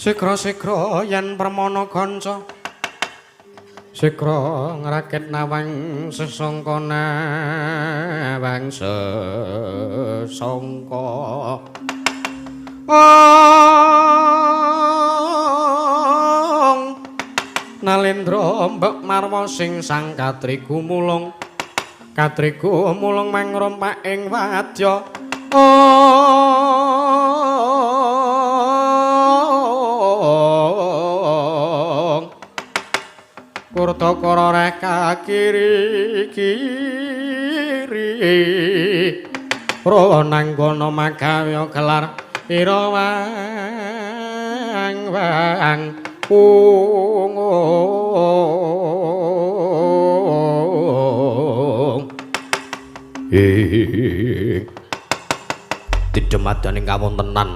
Sigra-sigra yen permana kanca sigra ngrakit nawang sesangka nawang sesangka. Ong Nalendra mbek marwa sing sang katrigu mulung, katrigu mulung mangrompak ing wadya. Ong Kurtakara reka kiri kiri Ronanggana magawe gelar ira wang wang ung. Didemadaning kawontenan.